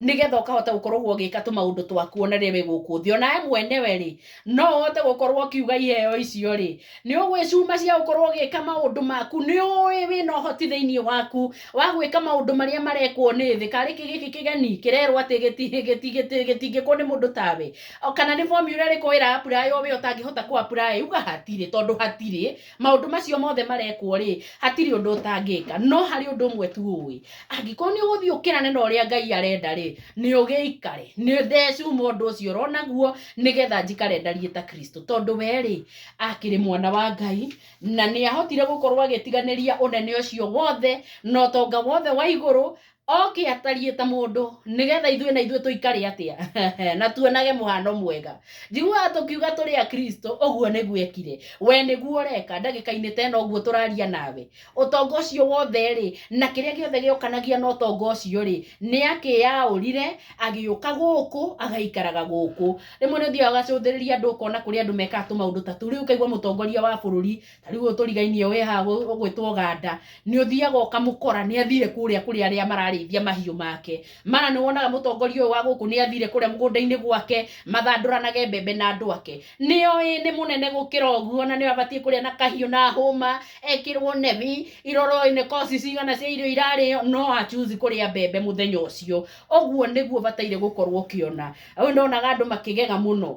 Nĩgetha ũkahota gũkorwo ũgĩka tũmaũndũ twaku ona rĩrĩa wĩ gũkũ thĩ. Onawe mwenewe rĩ, no ũhote gũkorwo ũkiuga iheo icio rĩ, nĩ ũgwĩcuma cia gũkorwo ũgĩka maũndũ maku, nĩ ũĩ wĩna ũhoti thĩinĩ waku wa gwĩka maũndũ marĩa marekwo nĩ thĩ. Karĩ kĩ gĩkĩ kĩgeni kĩrerwo atĩ gĩtingĩkwo nĩ mũndũ tawe? Kana nĩ formula ĩrĩkũ wĩra apply o we ũtangĩhota kũ apply? Uga hatirĩ, tondũ hatirĩ. Maũndũ macio mothe marekwo rĩ, hatirĩ ũndũ ũtangĩka. No harĩ ũndũ ũmwe tu ũĩ, angĩkorwo nĩ ũgũthiĩ ũkĩrane na ũrĩa Ngai arenda rĩ, nĩ ũgĩikare. Nĩ ndecuma ũndũ ũcio ũronaguo nĩgetha njikare ndariĩ ta Kristo. Tondũ we rĩ, akĩrĩ mwana wa Ngai, na nĩ ahotire gũkorwo agĩtiganĩria ũnene ũcio wothe na ũtonga wothe wa igũrũ, oke atariĩ ta mũndũ, nĩgetha ithuĩ na ithuĩ tũikare atĩa na tuonage mũhano mwega. Njiguaga tũkiuga tũrĩ a Kristo, ũguo nĩguo ekire. We nĩguo ũreka ndagĩka-inĩ ta ĩno ũguo tũraria nawe. Ũtonga ũcio wothe rĩ, na kĩrĩa gĩothe gĩokanagia na ũtonga ũcio rĩ, nĩ akĩyaũrire, agĩũka gũkũ, agaikaraga gũkũ. Rĩmwe nĩ ũthiaga ũgacũthĩrĩria andũ ũkona kũrĩ andũ mekaga tũmaũndũ ta tũu, rĩu ũkaigua mũtongoria wa bũrũri, ta rĩu ũyũ tũrigainie wĩ haha ũgwĩtwo Ganda, nĩ ũthiaga ũkamũkora nĩ athire kũrĩa kũrĩ arĩa mararĩithia mahiũ make. Mara nĩ wonaga mũtongoria ũyũ wa gũkũ nĩ athire kũrĩa mũgũnda-inĩ gwake, mathandũranage mbembe na andũ ake. Nĩ oĩ nĩ mũnene gũkĩra ũguo na nĩ abatiĩ kũrĩa na kahiũ na hũma, ekĩrwo nemi, irorwo nĩ koci cigana cia irio irarĩo, no a choose kũrĩa mbembe mũthenya ũcio. Ũguo nĩguo ũbataire gũkorwo ũkĩona. Rĩu ndonaga andũ makĩgega mũno.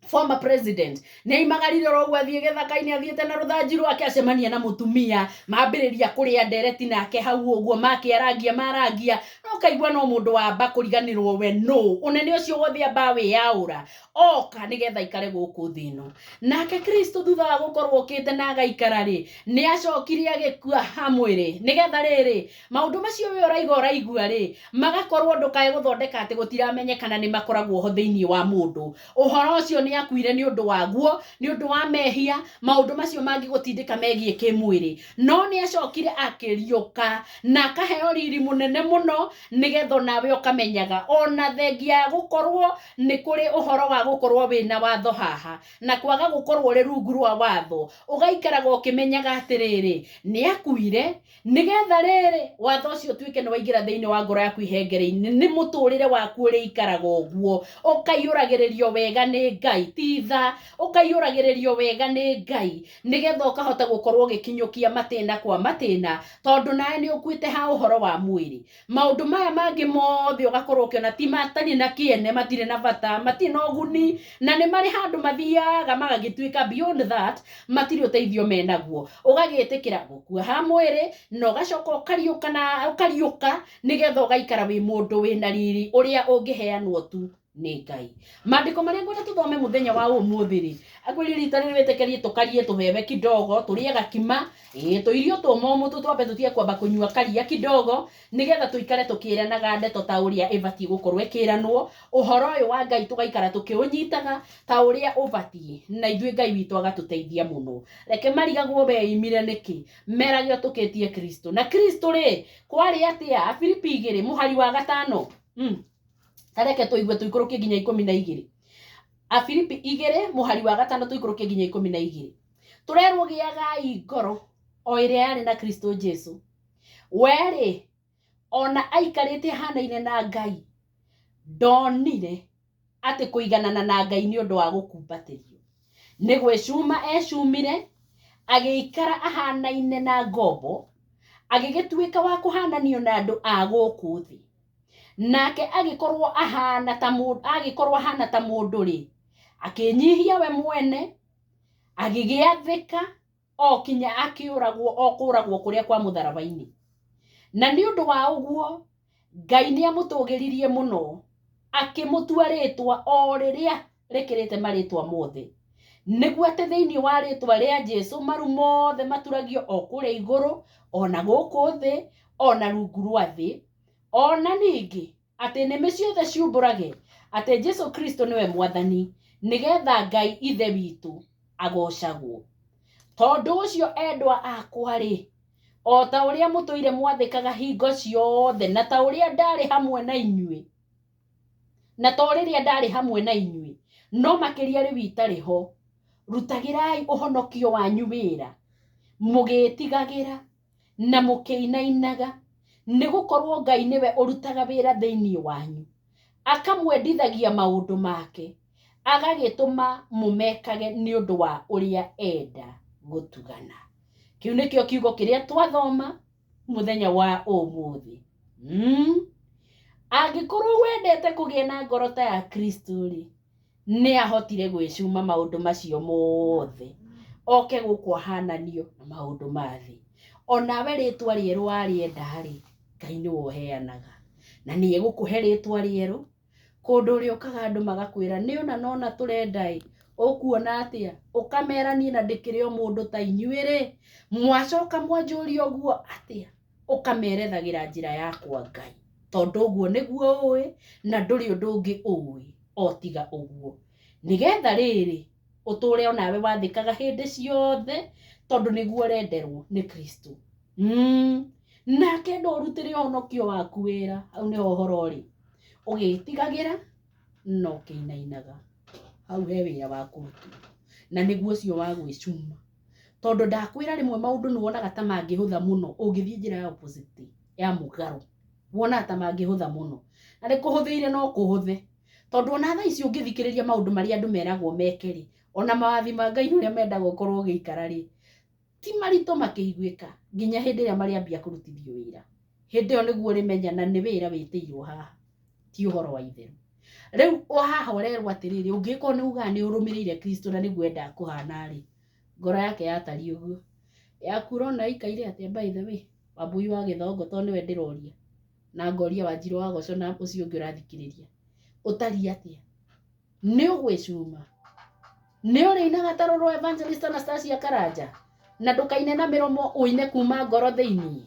Former president nĩ aimagarire oro ũguo athiĩ gĩthaka-inĩ athiĩte na rũthanju rwake, acemania na mũtumia, mambĩrĩria kũrĩa ndereti nake hau ũguo, makĩarangia marangia, no ũkaigua no mũndũ wamba kũriganĩrwo we nũ. Ũnene ũcio wothe amba wĩyaũra oka nĩgetha aikare gũkũ thĩ ĩno. Nake Kristo thutha wa gũkorwo okĩte na agaikara rĩ, nĩ acokire agĩkua ha mwĩrĩ, nĩgetha rĩrĩ, maũndũ macio we ũraiga ũraigua rĩ, magakorwo ndũkae gũthondeka atĩ gũtiramenyekana nĩ makoragwo ho thĩinĩ wa mũndũ. Ũhoro ũcio nĩ akuire nĩ ũndũ waguo, nĩ ũndũ wa mehia, maũndũ macio mangĩgũtindĩka megiĩ kĩmwĩrĩ. No nĩ acokire akĩriũka na akaheo riri mũnene mũno, nĩgetha onawe ũkamenyaga ona thengia ya gũkorwo nĩ kũrĩ ũhoro wa gũkorwo wĩna watho haha, na kwaga gũkorwo ũrĩ rungu rwa watho, ũgaikaraga ũkĩmenyaga atĩrĩrĩ, nĩ akuire, nĩgetha rĩrĩ, watho ũcio ũtuĩke nĩ waingĩra thĩinĩ wa ngoro yaku ihengere-inĩ, nĩ mũtũrĩre waku ũrĩikaraga ũguo, ũkaiyũragĩrĩrio wega nĩ Ngai, ti tha, ũkaiyũragĩrĩrio wega nĩ Ngai, nĩgetha ũkahota gũkorwo ũgĩkinyũkia matĩna kwa matĩna, tondũ nawe nĩ ũkuĩte ha ũhoro wa mwĩrĩ. Maũndũ maya mangĩ mothe ũgakorwo ũkĩona ti matarĩ na kĩene, matirĩ na bata, matirĩ na ũguni, na nĩ marĩ handũ mathiaga magagĩtuĩka beyond that, matirĩ ũteithio menaguo. Ũgagĩtĩkĩra gũkua ha mwĩrĩ, na ũgacoka ũkariũka na ũkariũka, nĩgetha ũgaikara wĩ mũndũ wĩna riri ũrĩa ũngĩheanwo tu nĩ Ngai. Maandĩko marĩa ngwenda tũthome mũthenya wa ũmũthĩ rĩ, akwĩrire rita rĩrĩ wĩtĩkĩrie tũkarie tũhebe kidogo, tũrĩe gakima, ĩĩ tũirio tũmomũ tu twambe tũtige kwamba kũnyua karia kidogo, nĩgetha tũikare tũkĩranaga ndeto ta ũrĩa ĩbatiĩ gũkorwo ĩkĩranwo, ũhoro ũyũ wa Ngai tũgaikara tũkĩũnyitaga ta ũrĩa ũbatiĩ, na ithuĩ Ngai witũ agatũteithia mũno. Reke marigagwo weimire nĩkĩ, merage ũtũkĩtie Kristo. Na Kristo rĩ, kwarĩ atĩa? Afilipi 2, mũhari wa 5. Ta reke tũigue tũikũrũkie nginya 12. Afilipi 2, mũhari wa 5 tũikũrũkie nginya 12. Tũrerwo gĩagai ngoro o ĩrĩa yarĩ na Kristo Jesu. We-rĩ, ona aikarĩte ahanaine na Ngai, ndonire atĩ kũiganana na Ngai nĩ ũndũ wa gũkumbatĩrio. Nĩ gwĩcuma ecumire, agĩikara ahanaine na ngombo, agĩgĩtuĩka wa kũhananio na andũ a gũkũ thĩ. Nake agĩkorwo ahana ta mũndũ, agĩkorwo ahana ta mũndũ rĩ, akĩnyihia we mwene, agĩgĩathĩka o kinya akĩũragwo, o kũũragwo kũrĩa kwa mũtharaba-inĩ. Na nĩ ũndũ wa ũguo, Ngai nĩ amũtũgĩririe mũno, akĩmũtua rĩtwa o rĩrĩa rĩkĩrĩte marĩtwa mothe, nĩguo atĩ thĩinĩ wa rĩtwa rĩa Jesu maru mothe maturagio o kũrĩa igũrũ, o na gũkũ thĩ, o na rungu rwa thĩ, o na ningĩ atĩ nĩmĩ ciothe ciumbũrage atĩ Jesu Kristo nĩwe Mwathani, nĩgetha Ngai Ithe witũ agocagwo. Tondũ ũcio endwa akwa-rĩ, o ta ũrĩa mũtũire mwathĩkaga hingo ciothe, na ta ũrĩa ndarĩ hamwe na inyuĩ, na to rĩrĩa ndarĩ hamwe na inyuĩ, no makĩria rĩu itarĩ ho, rutagĩrai ũhonokio wanyu wĩra, mũgĩtigagĩra na mũkĩinainaga, Nĩ gũkorwo Ngai nĩwe ũrutaga wĩra thĩinĩ wanyu, akamwendithagia maũndũ make, agagĩtũma mũmekage nĩ ũndũ wa ũrĩa enda gũtugana. Kĩu nĩkĩo kiugo kĩrĩa twathoma mũthenya wa ũmũthĩ. Angĩkorwo wendete kũgĩa na ngoro ta ya Kristo-rĩ, nĩ ahotire gwĩcuma maũndũ macio mothe oke gũkũ ahananio na maũndũ ma thĩ. Onawe rĩtwa rĩerũ warĩenda-rĩ, Ngai nĩwe ũheanaga, na nĩ egũkũhe rĩtwa rĩerũ. Kũndũ ũrĩũkaga andũ magakwĩra nĩ ũna na ũna tũrenda-ĩ, ũkuona atĩa? Ũkamera niĩ na ndĩkĩrĩ o mũndũ ta inyuĩ-rĩ, mwacoka mwanjũria ũguo atĩa? Ũkamerethagĩra njĩra ya kwa Ngai, tondũ ũguo nĩguo ũĩ na ndũrĩ ũndũ ũngĩ ũĩ o tiga ũguo. Nĩgetha rĩrĩ, ũtũre onawe wathĩkaga hĩndĩ ciothe, tondũ nĩguo ũrenderwo nĩ Kristo. Nake enda ũrutĩre ũhonokio waku wĩra, hau nĩho ũhoro ũrĩ. Ũgĩtigagĩra na ũkĩinainaga, hau he wĩra wa kũrutwo, na nĩguo ũcio wa gwĩcuma. Tondũ ndakwĩra rĩmwe maũndũ nĩ wonaga ta mangĩhũtha mũno ũngĩthiĩ njĩra ya opposite ya mũgarũ, wonaga ta mangĩhũtha mũno, na nĩ kũhũthĩire no kũhũthe. Tondũ ona thaa ici ũngĩthikĩrĩria maũndũ marĩa andũ meragwo meke rĩ, ona mawathi ma Ngai ũrĩa mendaga ũkorwo ũgĩikara rĩ, ti maritũ makĩiguĩka nginya hĩndĩ ĩrĩa marĩambia kũrutithio wĩra. Hĩndĩ ĩyo nĩguo ũrĩmenya na nĩ wĩra wĩtĩirwo haha, ti ũhoro wa itherũ. Rĩu o haha ũrerwo atĩrĩrĩ, ũngĩkorwo nĩ ugaga nĩ ũrũmĩrĩire Kristo na nĩguo endaga kũhana rĩ, ngoro yake yatariĩ ũguo. Yaku ũrona ĩikaire atĩa by the way? Wambui wa Gĩthongo tondũ nĩwe ndĩroria, na ngoria Wanjirũ wa Goco na ũcio ũngĩ ũrathikĩrĩria. Ũtariĩ atĩa? Nĩ ũgwĩcuma? Nĩ ũrĩinaga ta rũrũ Evangelist Anastasia Karanja? Na ndũkaine na mĩromo, ũine kuma ngoro thĩinĩ.